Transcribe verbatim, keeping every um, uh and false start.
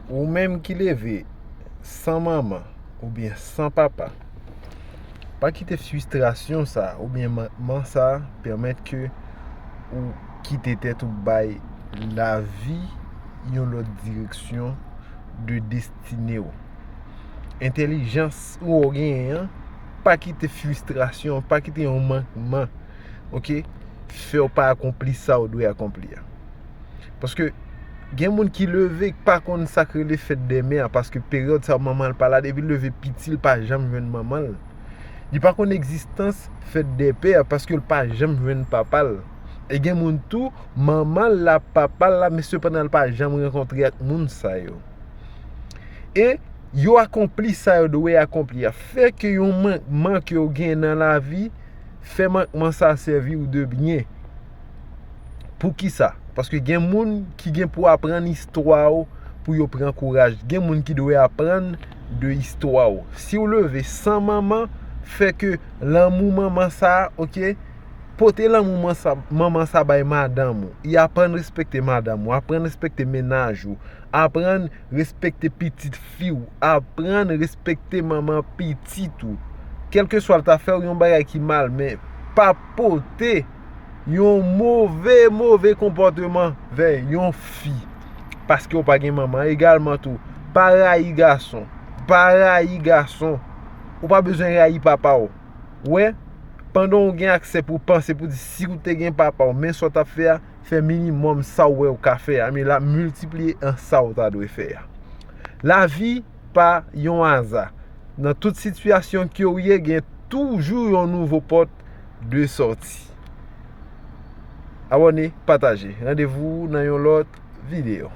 Ou menm ki leve san manman oubyen san papa, pa kite fristrasyon sa oubyen mankman sa pèmèt ke ou kite tèt ou bay lavi yon lòt direksyon de destine w. Entèlijans ou genyen an, pa kite fristrasyon, pa kite yon mankman, oke, fè w pa akonpli sa w dwe akonpli a. Paske gen moun ki leve, ki pa konn sa k rele fèt dè mè a, paske peryòd sa manman l pa la, depi l leve piti, l pa janm jwenn manman l. Li pa konn egzistans fèt dè pè a, paske l pa janm jwenn papa l. E gen moun tou, manman l la, papa l la, men sepandan l pa janm rankontre ak moun sa yo. E yo akonpli sa yo dwe akonpli a. Fè ke yon mankman ke w gen nan lavi, fè mankman sa sèvi w de byen. Poukisa? Paske gen moun ki gen pou aprann istwa w pou yo pran kouraj. Gen moun ki dwe aprann de istwa w. Si w leve san manman, fè ke lanmou manman sa, oke, pote lanmou manman sa bay madanm ou. E aprann respekte madanm ou, aprann respekte mennaj ou, aprann respekte pitit fi w, aprann respekte manman pitit ou. Kèlkeswa l ta fè w yon bagay ki mal, men pa pote yon move, move konpòteman vè yon fi paske w pa gen manman. Egalman tou, pa rayi gason, pa rayi gason. Ou pa bezwen rayi papa w. Wè, pandan w gen aksè pou w panse, pou di si w te gen papa w, men sa w t ap fè a, fè minimòm sa w wè w ka fè a, men l ap miltipliye an sa w ta dwe fè a. Lavi pa yon aza. Nan tout sitiyasyon ke w ye, gen toujou yon nouvo pòt de sòti. Abòne, pataje. Randevou nan yon lòt videyo.